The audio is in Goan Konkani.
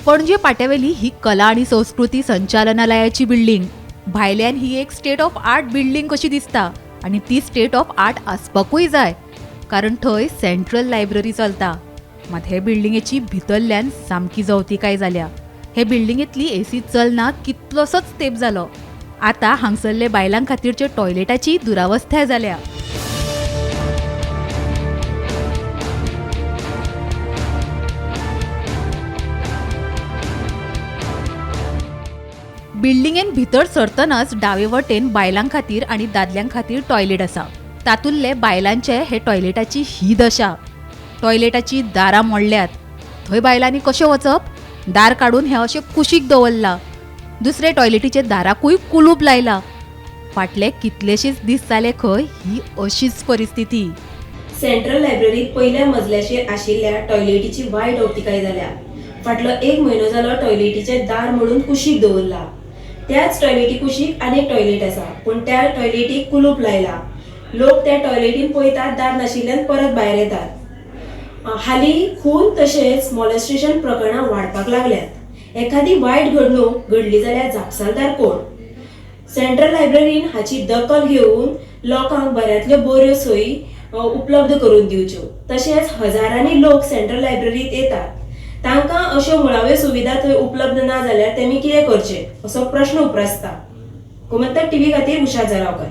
पणजे पाट्यावेली ही कला आनी संस्कृती संचालनालयाची बिल्डींग. भायल्यान ही एक स्टेट ऑफ आर्ट बिल्डींग कशी दिसता आनी ती स्टेट ऑफ आर्ट आसपाकूय जाय, कारण थंय सेंट्रल लायब्ररी चलता. मात हे बिल्डिंगेची भितरल्यान सामकी जवतिकाय जाल्या. हे बिल्डिंगेंतली एसी चलना कितलोसोच तेंप जालो. आतां हांगसरले बायलां खातीरचे टॉयलेटाची दुरावस्था जाल्या. बिल्डिंगेन भितर सरतनाच डावे वटेन बायलां खातीर आनी दादल्यां खातीर टॉयलेट आसा. तातूंतले बायलांचे हे टॉयलेटाची ही दशा. टॉयलेटाची दारां मोडल्यात. थंय बायलांनी कशें वचप? दार काडून हें अशें कुशीक दवरलां. दुसरे टॉयलेटीचे दाराकूय कुलूप लायला. फाटले कितलेशेच दीस जाले खंय ही अशीच परिस्थिती. सेंट्रल लायब्ररीत पयल्या मजल्याचेर आशिल्ल्या टॉयलेटीची वायट अवतिकाय जाल्या. फाटलो एक म्हयनो जालो टॉयलेटीचें दार मोडून कुशीक दवरला. त्याच टॉयलेटी कुशीक आनीक टॉयलेट आसा, पूण त्या टॉयलेटीक कुलूप लायला. लोक त्या टॉयलेटीन पळयतात, दार नाशिल्ल्यान परत भायर येतात. हालीं खून तशेंच मॉलेस्टेशन प्रकरणां वाडपाक लागल्यात. एखादी वायट घडणूक घडली जाल्यार जापसालदार कोण? सेंट्रल लायब्ररीन हाची दखल घेवन लोकांक बऱ्यांतल्यो बऱ्यो सोयी उपलब्ध करून दिवच्यो. तशेंच हजारांनी लोक सेंट्रल लायब्ररीत येतात, तांकां अश्यो मुळाव्यो सुविधा थंय उपलब्ध ना जाल्यार तेमी कितें करचें असो प्रश्न उप्रासता. गोमंतक टीव्ही खातीर उषा जरावकर.